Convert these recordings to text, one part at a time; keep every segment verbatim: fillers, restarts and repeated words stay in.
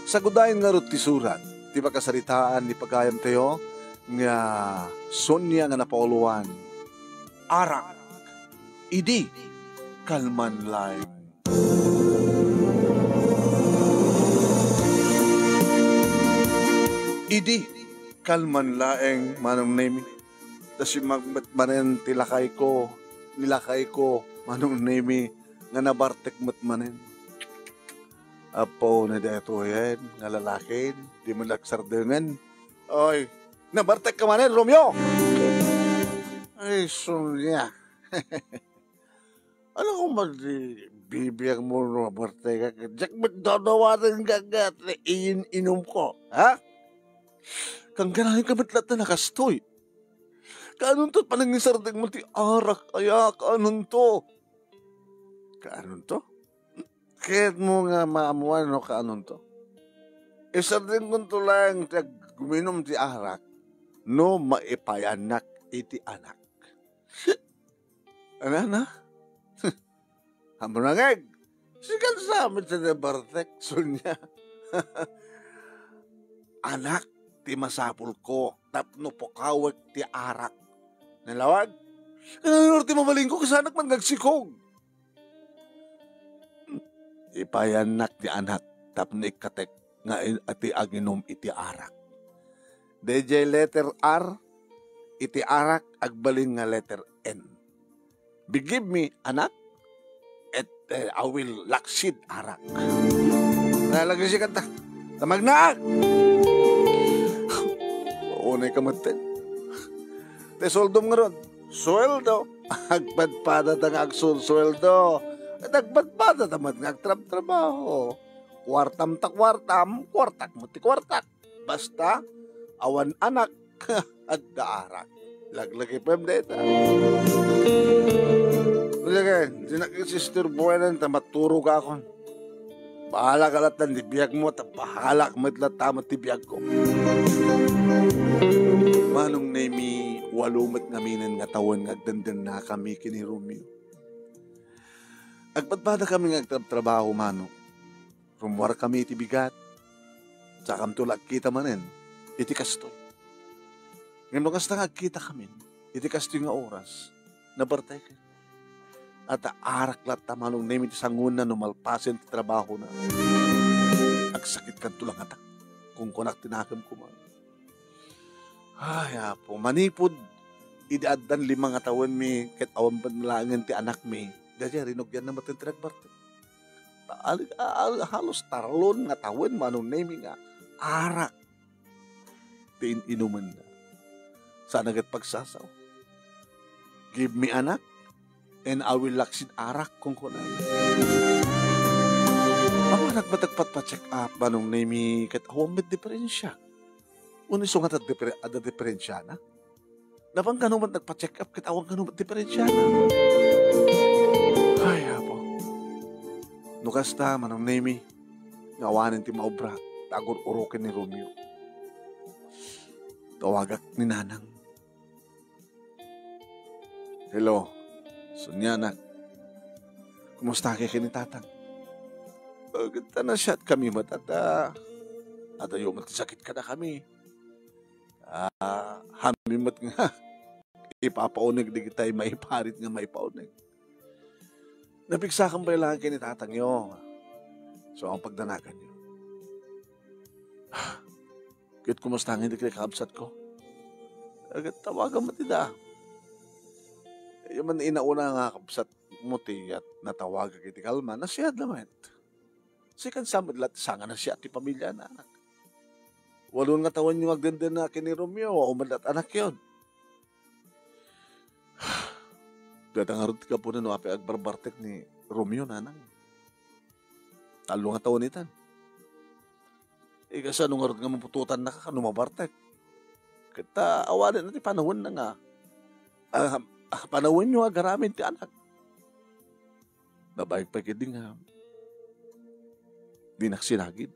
Sagudayen ngarud ti surat ti pakasaritaan ni pagayamtayo nga Sonia nga napauluan, Arak, idi kalman laeng. Idi kalman laeng, Manong Nemi. Ta simmagmet manen ti lakayko, ni lakayko, Manong Nemi, nga nabartek met manen. Apo, na daytoyen nga lalakin, di man agsardengen. Oy, nabartek ka manen, Romeo! Ay, Sonia. Ano ko man di bibiag mo no nabartek ka? Diak met dadawaten nga, nga, in-inum ko, ha? Kangganayen ka met latta nakastoy. Kaanonto panangisardeng mo ti arak, aya, kaanonto? Kaanonto? Ket mo nga maamuan no kaanonto? Isardengkonto laeng ti agguminum ti arak no maipayannak iti anak. Anana? Amunangeg, sikan sa amin ti nabartek, Sonia. Anak ti masapulko tapno pukawek ti arak. Nalawag? Ano ti mabalinko, kasanak man ngagsikog? Ipayannak ti anak tapno ikkatek nga in-, ti aginum iti arak. Daydiay letter R iti arak agbalin nga letter N. Be give me, anak, et, eh, I will laksid arak. Nalagay si kanta. Tamagnaak! Unay ka met. Te sueldom ngarud. Sueldo. Agpadpadata nga agsulsueldo. Et agpadpadata met nga agtrabtrabaho. Kuartam ta kuartam, kuartak met ti kuartak. Basta, awan anak, adda arak. Laglagipem dayta. Sige, dinak isisturboen ta maturogakon. Bahala ka latta ti biagmo, ta bahalak met latta met ti biagko. Manong Nemi, walo met ngaminen nga tawen nga agdendennakami ken ni Romeo. Agpadpadakami nga agtrabtrabaho, Manong. Rummuarkami iti bigat. Sakamto la agkita manen iti kastoy. Ngem no kasta nga agkitakamin iti kastoy nga oras, nabarteken. Adda arak latta, Manong Nemi, ti sangoenna no malpasen ti trabahona. Agsakitkanto la ngata, kunkunak ti nakemko man. Ay, Apo, manipud idi addan lima nga tawenmi ket awan met laengen ti anakmi, daydiay rinugianna met ti nagbartek. Ta-, al-, al-, halos tarlon nga tawen, Manong Nemi, nga arak ti in-inumenna. Saan a ket pagsasao. Give me anak, and I will laksid arak, kunkunana. Awan met agpatpa-check up, Manong Nemi, ket awan met diferensya. Wenno isu nga adda diper-, adda diferensiana? Napan kano met nagpa-check up ket awan kano met diferensiana? Ay, Apo. No kasta, Manong Nemi, nga awanen ti maobra, ta agur-uroken ni Romeo. Tawagak ni Nanang. Hello, Sonia, anak. Kumusta ka ken ni Tatang? Agta nasiatkami met, ta adayo met ti sakit kadakami. Ah, amin met nga ipapauneg dagiti maiparit nga maipauneg. Napigsakan pay laeng ken ni Tatangyo. So, ang pagdanaganyo. Ket kumusta nga iti kakabsatko? Ket tawagan met ida. Isu man inauna nga kabsatmo ti natawagak iti kalman, nasiad la met. Sikan sa met la ti sanga nasiat ti pamiliana, anak. Walo nga tawenyo nga agdendena ken ni Romeo, awan met la anakyo. Dayta ngarud ti gapuna no apay agbarbartek ni Romeo, Nanang. Tallo nga tawen itan. Ika, saan ngarud nga maputotannaka no mabartek? Ket ta awanen ti panawenna nga, ah, ah, panawenyo nga agaramid ti anak. Nabaek pay ketdi nga dinak sinagid.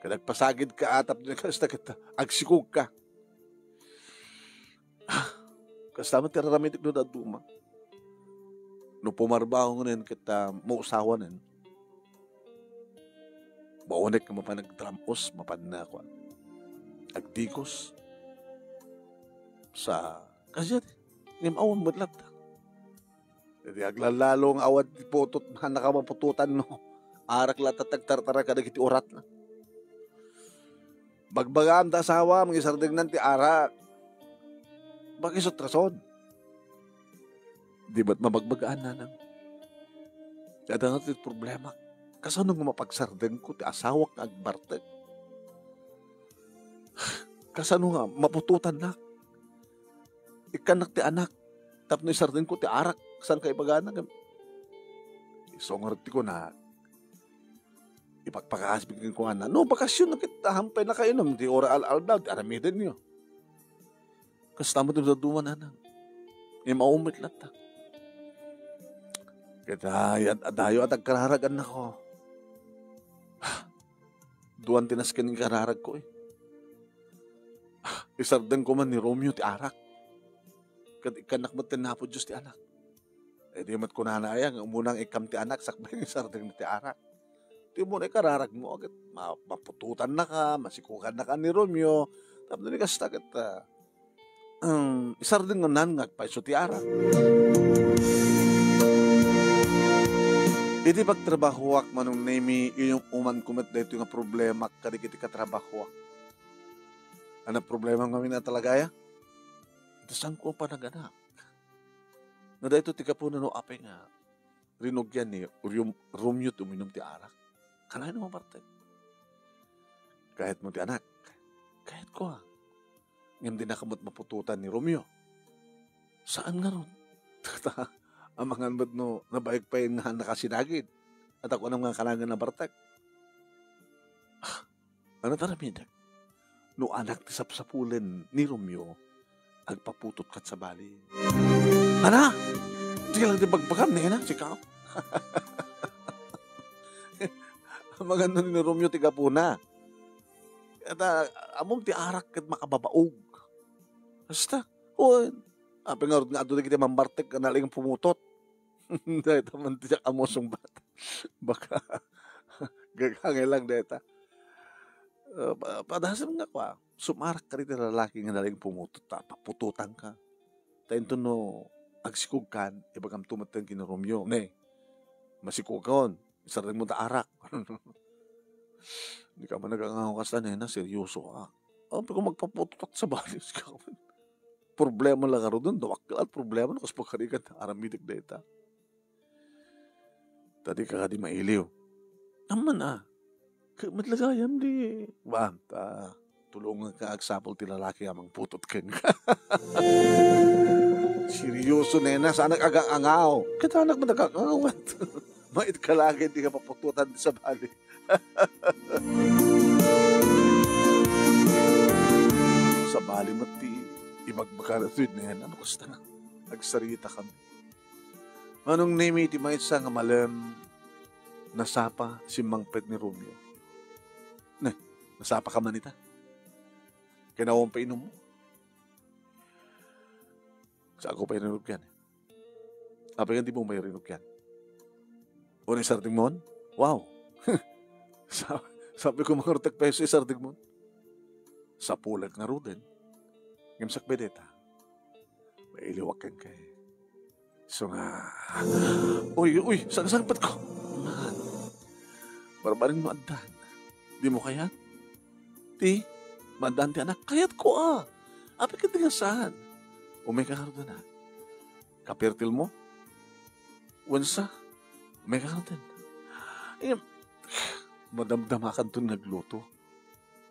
Ket agpasagidka, atap, kasta ket agsikogka. Kasta met ti ar-aramidek no dadduma. No pumarbaho ngamin ket, ah, mausawanen, Maunek nga mapan nagdram-os, mapan na, kuan, agdigos. Sa, kasiat, ngem awan met latta. Idi aglalalo nga awan ti putot, nakaputotan no. Arak latta ti agtartara kadagiti uratna. Bagbagaam ta asawam nga isardengnan ti arak. Bakit rason? Di ba't mabagbagaan, nanang? Adda ti problema. Kasano nga mapagsardengko ti asawak nga agbartek? Kasano nga maputotannak? Ikkannak ti anak tapno isardengko ti arak. Saan ka ibagana? Isu ngarud ti kunak, ipakpakaasbik kenkuana. No, bakasyon na kita, hampay nakainom, di ora al-aldaw, di aramidenyo. Kasta met ti dadduma, nanang. Imaumit latta. Ket, ay, ad-, adayo a agkararag, annakko. Duan ti nasken nga kararagko, eh. Isardengko man ni Romeo ti arak. Ket ikkannak met ti napo Dios ti anak. Eh, di met kunana aya nga umunang ikkam ti anak, sakbay nga isardengna ti arak. Ti umuna ikararagmo, ket ma-, maputotannaka, masikogannaka ni Romeo. Tapno di kasta ket, ah, um, isardengnan nga agpayso ti arak. Iti pagtrabahoak, Manong Nemi, inum-umanko met daytoy nga problema kadagiti katrabahoak. Ano problema ngamin a talaga aya? Iti saanko a panaganak. Nga daytoy ti gapuna no apay nga rinugian ni Urium-, Romeo ti uminom ti arak. Kanayon a mabartek? Kayatmo ti anak? Kayatko, a. Ngem dinaka met maputotan ni Romeo. Saan ngarud? Amangan met no nabaek pay nga nakasinagid. At ako anam nga kanayon a nabartek. Ah, ano ta aramidek? No anak ti sapsapulen ni Romeo, agpaputot kat sabali. Ana? Di lang ti bagbagam, nena, sika. Amangan no ni Romeo ti gapuna. Ket, ah, ammom ti arak ket makababaog. Hasta, wen, apay ngarud nga adu dagiti mambartek a nalaing pumutot. Dayta man ti siak a musong bata. Baka, gagangay lang dayta. Ah, pa-, padasem nga kua, sumarak ka diti lalaki nga nalaing pumutot, ta paputotanka. Ta inton no agsikogkan, ibagamto met ken ken ni Romeo, ne, masikogkon, isardengmo ta arak. Dika man nagangaw kasta, nena, seryoso ka. Apay ko magpaputotak sabali, sika. Problema la ngaruden, dakkel a problema no kas pagkarigat, aramidek dayta. Ta dika kadi mailiw. Amman a, ket met la gayam di, wa, ta tulonganka agsapul ti lalaki a mangputot kenka. Seryoso, nena, saanak agangaw. Ket saanak met agangaw. Maitka laeng dika paputotan ti sabali. Sabali met ti ibagbagana daytoy, nena, no kasta nga agsaritakami. Manong Nemi, iti maysa nga malem, nasapa, simmangpet ni Romeo. Ne, nasapa ka man ita? Ken awan pay inummo? Saanko pay rinugian. Apay nga dimo pay rinugian? Wen isardengmon? Wow! Sa-, sabi ko, mangartek pay isardengmon. Sapulek ngaruden. Ngem sakbay dayta, mailiwak kenka. Isu nga, uy, uy, sangsangpetko. Man, barbareng no addan. Dimo kayat? Ti, maaddaan ti anak? Kayatko a. Apay ket di nga saan? Umay ka ngaruden a. Kapirtilmo? Wensa? Umay ka ngaruden. Ay, madamdamakanton nga agluto.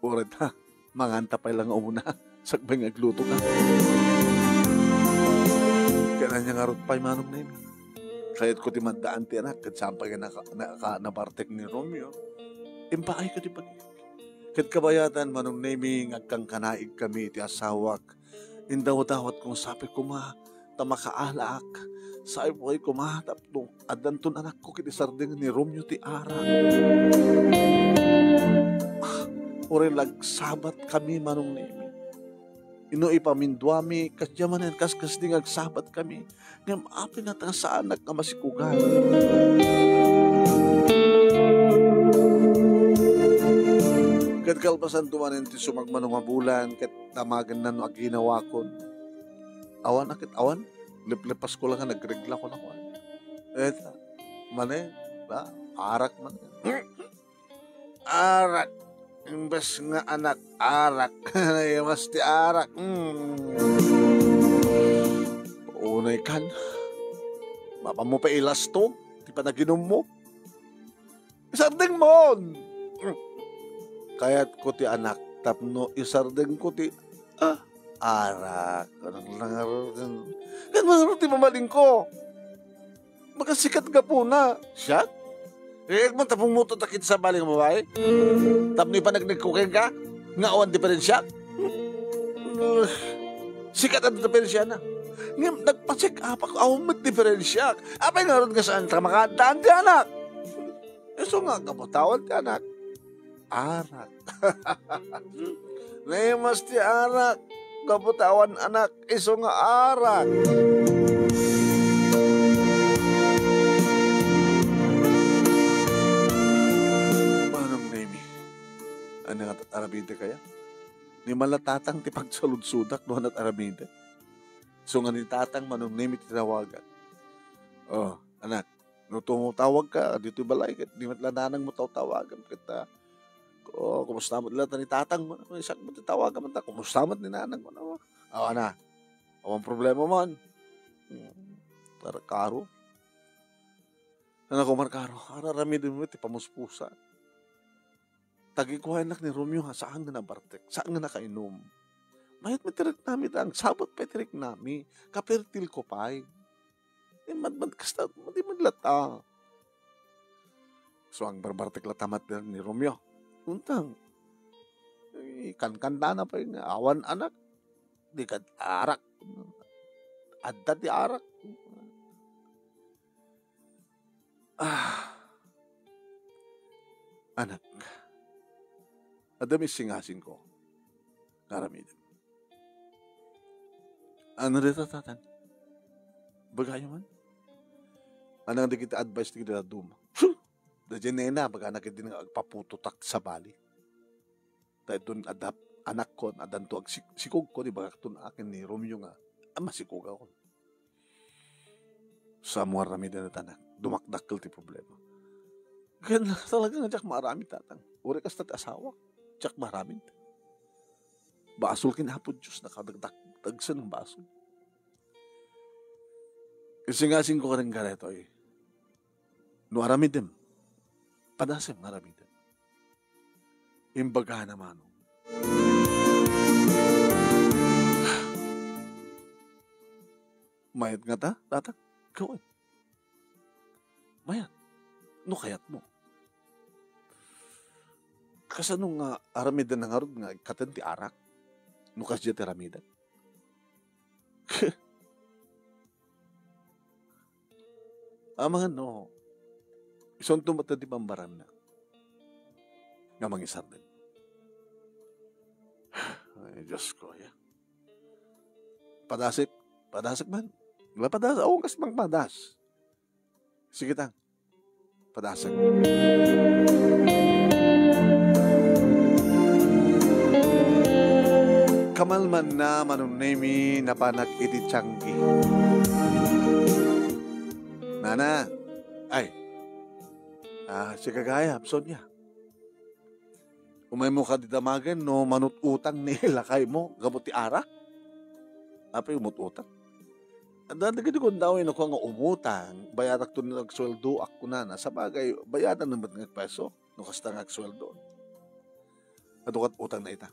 Uray ta, manganta pay la nga umuna, sakbay nga agluto ka. Ket ania ngarud pay, Manong Nemi? Kayatko ti maaddaan ti anak, ket saan pay nga naka-, naka-, nabartek ni Romeo. Impaayka ti pag-, ket kabayatan, Manong Nemi, nga agkankanaigkami iti asawak, indawdawatko nga sapay koma ta makaalaak. Sapay koma tapno addanton anakko ket isardeng ni Romeo ti arak. Ah, uray la agsabatkami, Manong Nemi. Inno ipaminduami, kasdiay manen, kaskasdi nga agsabatkami. Ngem apay nga ta saanak nga masikogan. Ket kalpasanto manen ti sumagmamano nga bulan, ket damagenna no aginawakon. Awan a ket awan, leplasko la nga nagregla ko na kuan. Et, manen, ba, arak manen. Arak. Imbes nga anak, arak. Naimas ti arak. Mm. Paunay kan. Mapanmo pay ilastog ti panaginummo. Isardengmon. Kayatko ti anak tapno isardengko ti, ah, arak. Anak lang. Kan mangaro ti mamalingko. Makasikat gapuna. Siak? Kayatmo ta pumutotak iti sabali nga babae? Tapno ipanagnegko kenka? Nga awan diferensiak? Sikat a diferensiana. Ngem nagpa-check up ako, awan met diferensiak. Apay ngarud nga saan ta makaaddaan ti anak? Isu nga, gapu ta awan ti anak. Arak. Naimas ti arak. Gapu ta awan anak, isu nga arak. Manong Nemi, ania nga aramidek aya? Ni mala tatang ti pagsaludsodak no ania aramidek. Isu nga ni tatang Manong Nemi ti tinawagan. Oh, anak, no tumawagka ditoy balay, ket di met la nanangmo tawtawagan, ket, ah, oh, kumusta met la ta ni tatang mo? Siak met ti tawagan man ta, kumusta met ni nanang mo? Aw, ana, awan problema man. Hmm, Markaro. Anak ko, Markaro, ar-aramiden met ti pamuspusan. Tagikuanak ni Romeo nga saan nga nabartek, saan nga nakainom. Mayat met ti riknami, ta agsabet pay ti riknami, kapertil ko pay. Di madmad kasta, di madlata. So, agbarbartek la ta met ni Romeo. Untang, eh, kankantana pay nga, awan anak, di kad arak. Adda ti arak. Ah, anak, adda met singasingko nga aramidem. Ania dayta, tatang? Ibagayo man. Ania dagiti advice ti dadduma? Daydiay nena, ibagana ketdi nga agpaputotak sabali. Ta iton adda anakko, addanto agsik-, sikogko, di ibagakto akin ni Romeo nga, a, masikogakon. Sa ammom aramiden, anak, dumakdakkel ti problema. Ken talaga nga diak maaramid, tatang. Uray kasta ti asawak, diak maaramid. Basol ken Apo Dios, nakadagdagsen a basol. Isingasingko kenka daytoy. No aramidem, padasem nga aramidem. Imbagana, manong. Mayat ngata, tatang? Wen. Mayat. No kayatmo. Kasano nga aramiden ngarud nga ikkaten ti arak? No kasdiay ti aramiden? Amangan no, isunto met ti bambaranna nga mangisardeng. Ay, Diyos ko, ya. Padasek, padasek man. Wala padas, awan kas mang padas. Sige ta. Padasek. Kamalmanna, Manong Nemi, napanak iti tianggi. Nana, ay, ah, si Gagayam, Sonia. Umaymo kadi damagen no manut-utang ni lakaymo gapu ti arak? Apay umut-utang? Adda dagiti gundaway no kua nga umutang, bayadak to no agsueldoak, kunana. Sabagay, bayadan na met nga peso no kasta nga agsueldo. Adu ket utang na ita.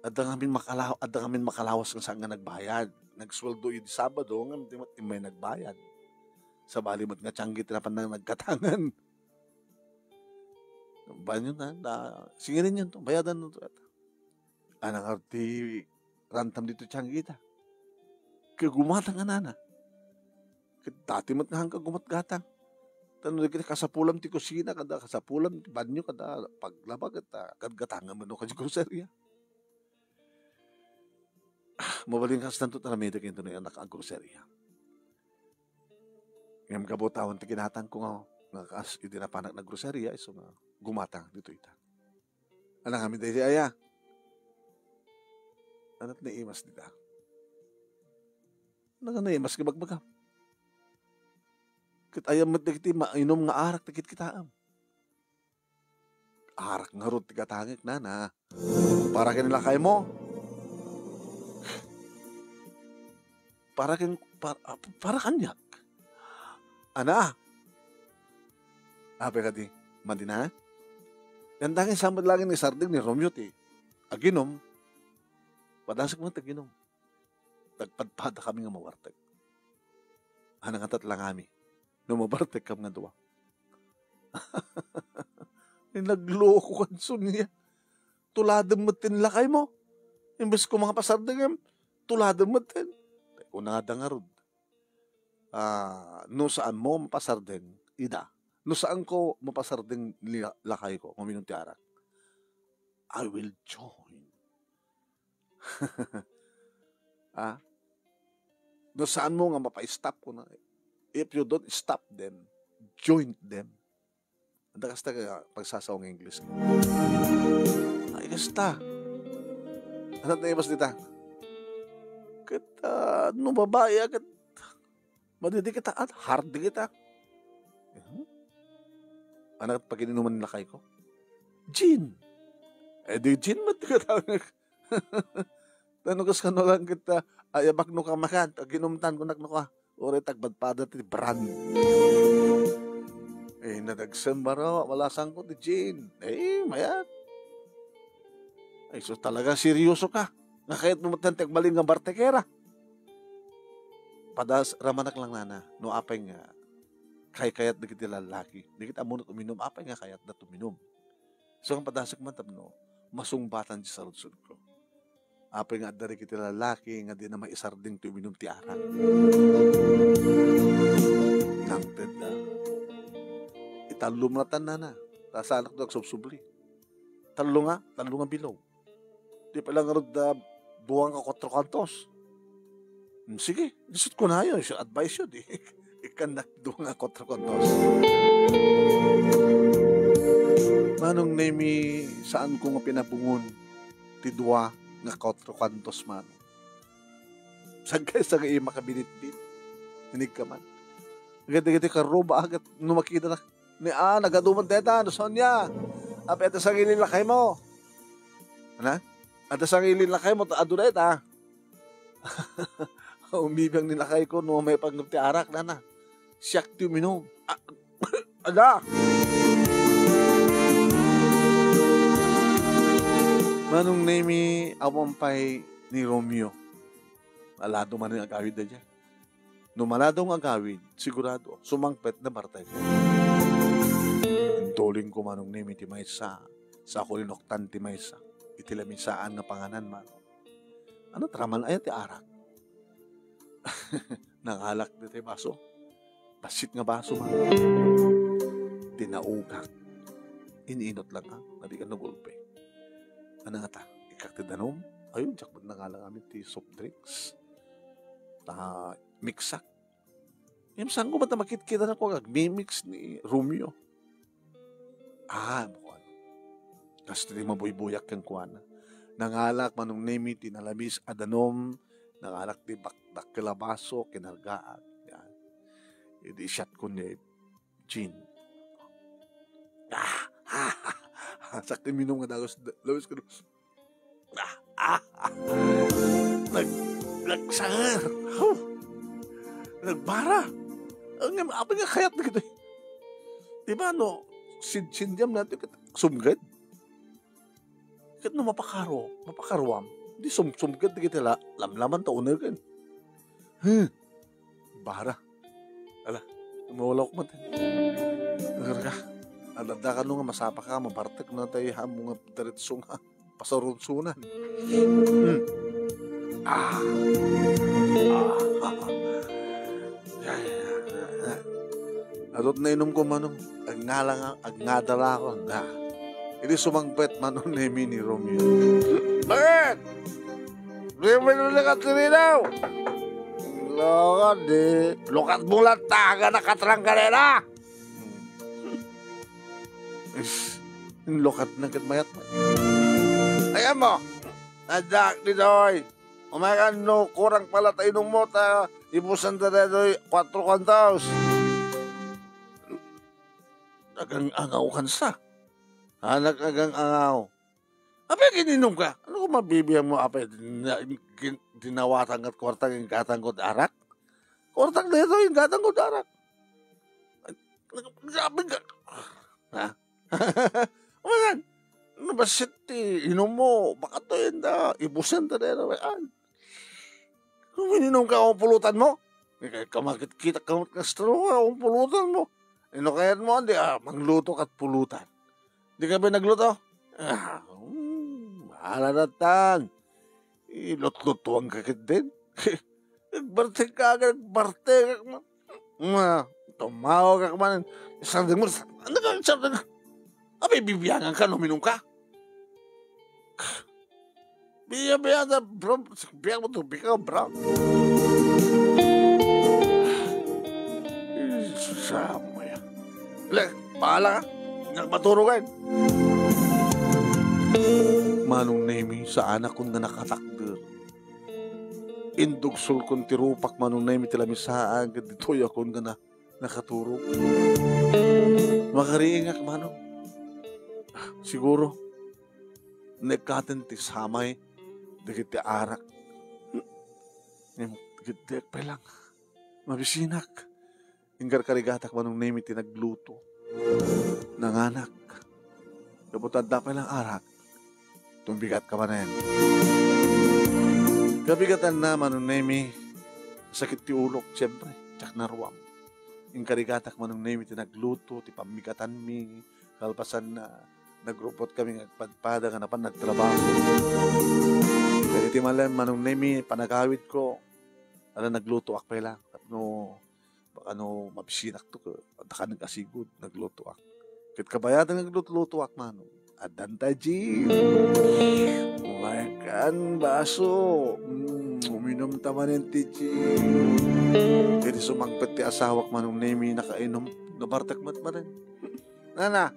Adda ngamin makalaw-, adda ngamin makalawas nga saan nga nagbayad. Nagsueldo idi Sabado, ngem di met immay nagbayad. Sabali met nga tianggi ti napan nagkatangan. Banyo na, na, singirinyon to, bayadan to. Anak ti rantam dito tianggi ta. Kaya gumatang anana. Ket dati met nga hangka gumatgatang. Tano dagiti kasapulam ti kusina, kada kasapulam ti banyo, kada paglaba, kada gadgatangan met no kadi groceria. Ah, mabalin kas tanto taramidek ken ni anak a groceria. Ngem gapu ta awan ti ginatangko nga, nga kas idi napanak naggroceria, isu nga gumatang ditoy ita. Anakami daydi aya? Anat naimas dita? Naka naimas nga bagbagam. Ket ayan met dagiti mainum nga arak ti kitkitaem. Arak ngarud ti gatangek, nana. Para ken lakaymo. Para ken, par-, ah, para kaniak. Ana. Apay kadi, madina? Yan dangin sa met laeng ni sardeng ni Romeo ti aginum. Padasek met ti aginum. Nagpadpadakami nga mabartek. Ana nga tatlangami? No mabartekkam nga dua. Ay, nagloko kanson niya. Tuladem met ti lakaymo. Imbes ko nga pasardengem, tuladem met ti. Kunada ngarud. Ah, no saanmo mapasardeng, ida. No saanko mapasardeng ni la-, lakayko, uminum ti arak, I will join. Ah? No saanmo nga mapa-stop ko na, if you don't stop them, join them. Anda kasta ka pagsasao nga English ka? Ay, kasta. Anat naimas dita? Ket, ah, no babai, ah, ket madidi kita, at hard kita. Mhm. Anat pagininuman ni lakayko? Gin. Eh, di gin met ti katawag. Tano kas kano lang kita, ay, abak no ka makan, aginumtan ko nak no ka. Uri tagpadpada ti brand. Eh, nadagsen baro, malasang ko ti gin. Eh, mayat. Ay, so talaga seryoso ka. Nga kayat mo matan ti agbalin nga bartekera. Padas, ramanak lang nana, no apay nga kaykayat dagiti lalaki. Dagiti ammo uminum, apay nga kayat da tuminum. So, ang padasek man tapno masungbatan ti sarudsodko. Apay nga adda dagiti lalaki nga di na maisardeng ti uminum ti arak. Nangted da. Itallo mo natan nana. Ta saanakto agsubsubli. Tallo nga, tallo nga bilog. Di pay la ngarud da dua nga kuatro kantos. Hmm, sige, lisut ko nayo, isu advice yo, di. Ikkan na dua nga kuatro kantos. Manong Nemi, saan ko nga pinabungon ti dua nga kuatro kantos, Manong? Sagkay sa nga iya makabinitbit. Inig ka man. Agad-agad ti karruba, agad no makita na. Ni, ah, nagaduman deta, no, Sonia. Apay, adda sangilin lakaymo. Ana? Adda sangilin lakaymo, ta adu deta. Umibiang ni lakayko, no, may pagngap ti arak, nana. Siak ti uminum. Ah, ada. Manong Nemi, awan pay ni Romeo. Malado man nga agawid da dyan. No malado nga agawid, sigurado, sumangpet na bartek. Intuling ko Manong Nemi ti maysa, sa ako linuktan ti maysa, iti lamisaan nga panganan, Manong. Ano, traman aya ti arak? Nangalak ditoy baso. Bassit nga baso, Manong. Tinaugak. Ininot lang, ah, nga di ka nagulpe. Ano nga ta? Ikak ti danum? Ayun, diak met nangalang amin ti soft drinks. Ta, mixak. Ngem saan ko met a makitkita na ko agmimix ni Romeo. Ah, kuan. Kas ti mabuybuyak kenkuana. Nangalak Manong Nemi ti nalamis a danum, nangalak ti bak-, dakkel a baso, kinargaak. Yan. Idi shot ko ni Jean. Ah! Sakti minum nga dagus, lawis ko. Ah, ah, ah. Nag-, nagsanger. Huh. Nagbara. Ang, apay nga kayat na kita. Di ba, no? Sid-, sindiam natin, sumgad. Ket no mapakaro-, mapakaruam, di sum-, sumgad dagiti la-, lamlaman ta unegen. Hmm. Bara. Ala, tumulok met. Ngarka. Adda kano nga masapa ka, mabartek na tayo hamo nga diretso nga pasarunsunan. Hmm. Ah. Ah. Adut na inum ko, Manong. Agnala nga, agnadala ako. Na. Idi sumangpet, Manong Nemi ni Romeo. Bakit? Di mo nung nakatirinaw? Lukat di. Lukat mo lang taga nakatrang kanina. Is, lukat na ket mayat. Ayan mo, addak ditoy. Umakan no, kurang pala ta inummo ta ibusan ta ditoy kuatro kuantos. Agang-angaw kansa. Anak agang-angaw. Apay, gininum ka? Ano ko mabibiyang mo, apay? Dina-, gin-, dinawatan kat kwarta, ingkatan ko arak? Kwarta dito, ingkatan ko arak. Nag-, nag-, sabi ka. Ha? Umakan. Ano ba, sit ti inum mo? Baka to yun da. Ibusan ta na yan. Uminom ka, ang pulutan mo. Ikaw, kamakit-kita ka, mas taro ka, ang pulutan mo. Ino kayat mo, andi, ah, mangluto kat pulutan. Di ka ba nagluto? Ah, hmm, bahala na tan. Ilutlutuan ka kit din. Nagbartek ka, nagbartek ka man. Nga, tumawag ka man. Isang mo, ano ka, isang mo? Abi, bibiyangan ka, uminom ka. Biya-biya na, bro. Biya mo to, biya, bro. Sama ya. Le, bahala ka. Nagmaturo ka. Manong Nemi, saanak kon nga nakatakder. Indugsolkon ti rupak, Manong Nemi, ti lamisaan, ket ditoy akon nga na-, nakaturog. Makariingak, Manong. Siguro, naikkaten ti samay dagiti arak. Ngem, dagiti agpay lang. Mabisinak. Ingkarkarigatak, Manong Nemi, ti nagluto. Nanganak. Gapu ta adda pay lang arak. Tumbigat ka manen. Kabigatanna, Manong Nemi, sakit ti ulok, siyempre, diak naruam. Ingkarigatak, Manong Nemi, ti nagluto, ti pammigatanmi, kalpasanna, nagrupot kami nga agpadpada nga napan nagtrabaho. Ket iti malem, Manong Nemi, panagawidko, ala naglutoak pay lang. Tapno, baka no mabisinak to, ket adda ka nag-asigud, naglutoak. Ket kabayatan nga aglutlutoak, Manong, addan ta gin. Umaykan baso. Mm, uminom ta manen ti gin. Iti sumangpet ti asawak, Manong Nemi, nakainom, nabartek met manen. Nana,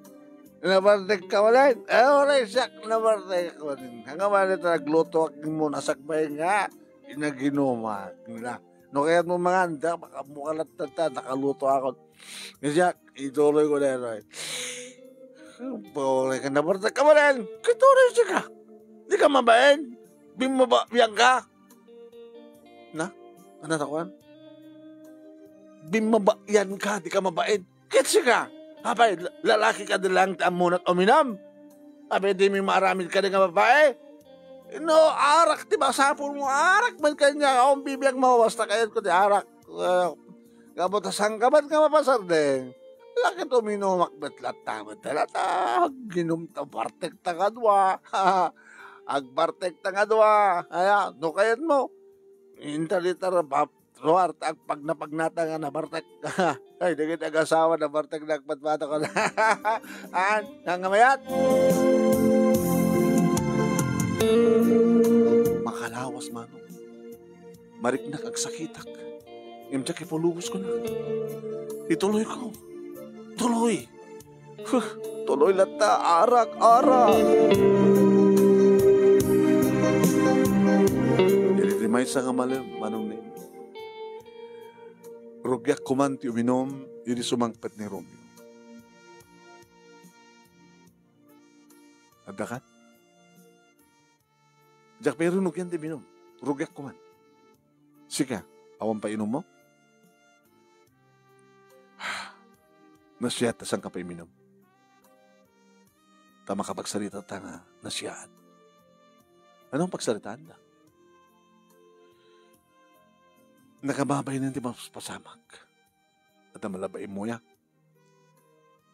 nabartek ka manen? Eh, uray siak, nabartek ka manen. Hanggang manen ta naglutoak mo, nasakbay nga. Inaginumak nila. No kayat mo mangan, da, makamukalat ta, ta, nakaluto ako. Siak, ituloy ko na yun, eh. Pawalay ka na, barta ka manen. Kituloy siya ka. Di ka mabain. Bimaba, biyang ka. Na? Ano takuan? Bimaba, yan ka, di ka mabain. Ket sika, apay, la-, lalaki ka di lang ti ammonak uminum? Apay, dimi maaramid kadi nga babai? No, arak ti masapul mo, arak man kaniak, awan bibiag mo, basta kayat ko ti arak. Eh, gapu ta saan ka man nga mapasardeng? Lakit uminumak met latta, met latta, aginum ta bartek ta nga dua. Agbartek ta nga dua. Aya, no kayat mo? Inta di ta Ruar, ta agpagnapagnata nga nabartek. Ay, dagiti agasawa, nabartek na agpadpada ko. An, nga mayat? Makalawas, Manong. Mariknak, agsakitak. Ngem diak ipulugosko na. Ituloy ko. Tuloy. Huh, tuloy latta, arak, arak. Iti maysa nga malem, Manong Nemi. Rugiak koman ti uminum idi sumangpet ni Romeo. Adda kat? Diak pay runugian ti uminum. Rugiak koman. Sika, awan pay inummo? Nasiat ta saan ka pay uminum. Ta makapagsarita ta nga nasiaat. Anong pagsaritaanda? Nakababain ti mapaspasamak. Adda malabain mo ya.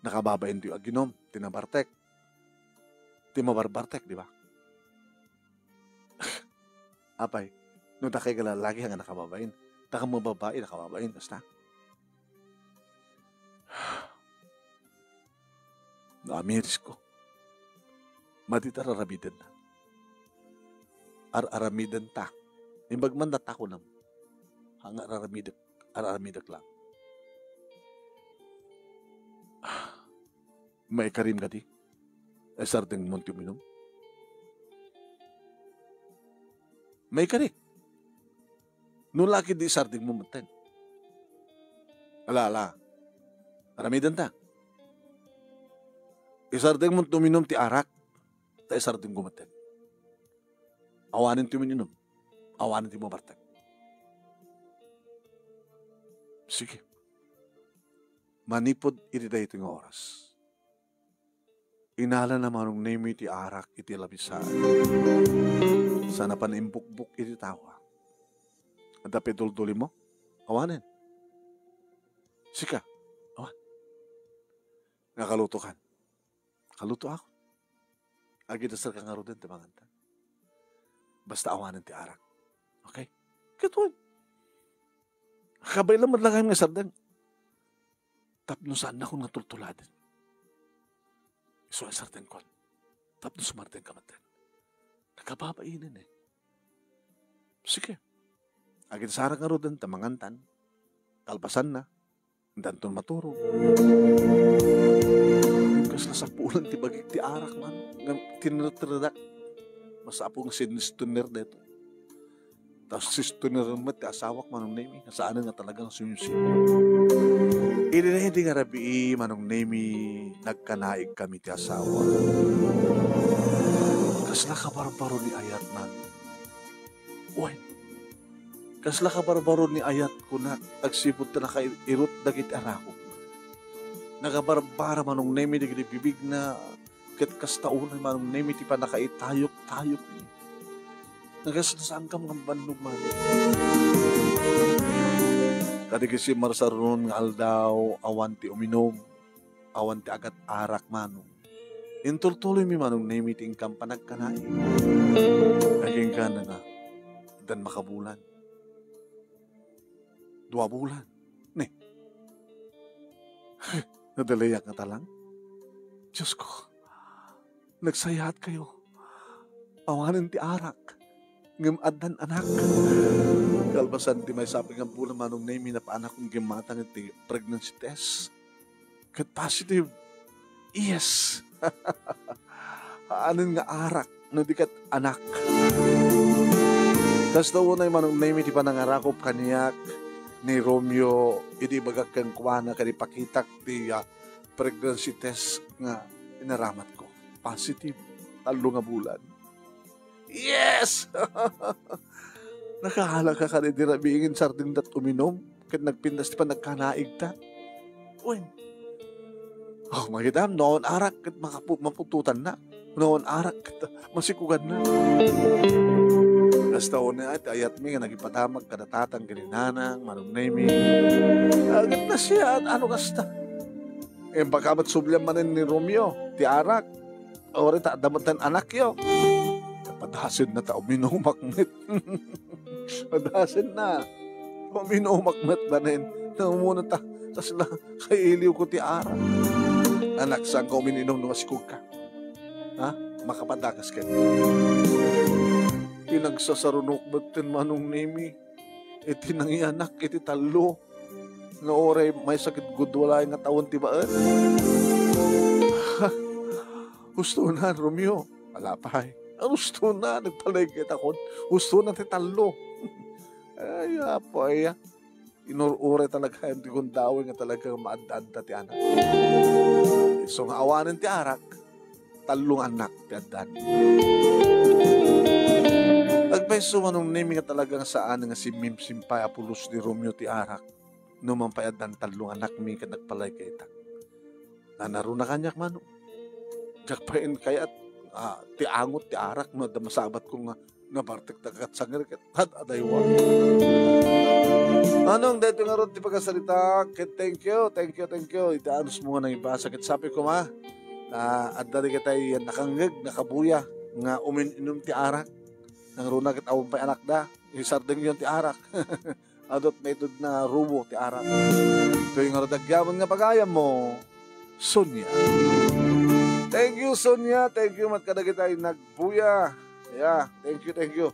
Nakababain ti aginum, ti nabartek. Ti mabarbartek, di ba? Apay, no dakay nga lalaki nga nakababain, dakay nga babai nakababain, kasta? No, amiris ko. Madi ta raramidenna. Ar-aramiden ta. Imbag man data kunam. Nga ar-aramidek, ar-aramidek lang. Maikarim kadi? Ay sardeng mo ti uminum? Maikari. No la ket di isardengmo metten. Ala, ala. Aramidenta. Isardengmo ti uminum ti arak, ta isardengko metten. Awanen ti uminum. Awanen ti mabartek. Sige. Manipud iti daytoy nga oras, inalana Manong Nemi ti arak iti lamisaan. Sana panimbukbok iti tawa. Adda pay duldulimo? Awanen. Sika, awan. Nakalutokan. Kalutoak. Agidasarka ngaruden ti mangantan. Basta awanen ti arak. Okay? Ket wen. Kabay laeng met la nga isardeng. Tapno saannakon nga tultuladen. Isu a isardengkon. Tapno sumardengka metten. Nakababainen eh. Sige. Agidasarka ngaruden ta mangantan. Kalpasanna, danton maturog. Kasla sapulan ti bagik ti arak man. Ngem tinirtiradak. Masapul nga sinistuner daytoy. Ta sistuner met ti asawak, Manong Nemi, nga saanen nga talagang sumimsim. Idi daydi nga rabii, Manong Nemi, nagkanaig kami ti asawa. Kasla kabarbaro ni ayat man. Wen, kasla kabarbaro ni ayat kunak, agsipud ta nakairut dagiti arakok. Nagabarbara Manong Nemi dagiti bibigna, ket kasta unay Manong Nemi ti pannakaitayok-tayokmi. Nagaslasaankam nga bannog man. Kadagiti marsarunon nga aldaw, awan ti uminum, awan ti agat-arak Manong. Intultuloymi Manong Nemi ti inkam panagkanaig. Agingga nga addan makabulan. Dua bulan. Ne. Nadalayak nga talang. Diyos ko, nagsayaat kayo. Awanen ti arak. Ngem addan anak. Kalpasan ti maysa a pay nga bulan Manong Nemi, napaanakon gimmatang iti pregnancy test. Ket positive. Yes. Anen nga arak no di ket anak. Kasta unay Manong Nemi ti panangarakop kaniak ni Romeo idi ibagak kenkuana ken ipakitak ti, ah, pregnancy test nga inaramatko. Positive. Tallo nga bulan. Yes! Nakahalaka kadi di rabii nga insardengta uminum, ket nagpintas ti panagkanaigta. Wen. Oh, makitam, no awan arak, ket makapu-, maputotanna. No awan arak, ket masikuganna. Kasta unay ti ayatmi nga nagipadamag kada tatang ken ni nanang, Manong Nemi. Agit na siya, ano kasta? Eh, baka met sublian manen ni Romeo, ti arak. Uray ta adda met ti anakyo. Padasenna ta uminumak met. Padasenna. Uminumak met manen. Naumuna ta, kasla, kailiwko ti arak. Anak, saanka umininum no masikugka? Ha? Makapadakas ket. Pinagsasarunok met ti Manong Nemi. Iti nangianak iti tallo. No uray maysa ket gudua laeng nga tawen ti baet. Hustona, Romeo. Ala pay. Hustona, nagpalaykaytakon. Hustona ti tallo. Ay, apo, ay, ah. Inur-uray talaga ti gundaway nga talaga maaddanta ti anak. Isu nga awanen ti arak, tallo nga annak ti addan. Agpayso Manong Nemi nga talaga nga saan nga simmimsim pay a pulos ni Romeo ti arak. No man pay addan tallo nga annakmi ket nagpalaykaytak. Nanaruna kaniak, Manong. Diak pay kayat, ah, ti angot ti arak no adda masabatko nga nabartek ta kat sangir ket ad-adaywa. Manong, daytoy ngarud ti pagasarita, ket thank you, thank you, thank you. Iti anusmo nga nangibasa ket sapay koma, ah, adda dagitay nakangngeg, nakabuya, nga umin-inum ti arak. Nangruna ket awan pay anakda, isardengyon ti arak. Adut maitudna rubo ti arak. Toy ngarud agyaman nga pagayammo, Sonia. Thank you, Sonia. Thank you met kadagitay nagbuya. Yeah, thank you, thank you.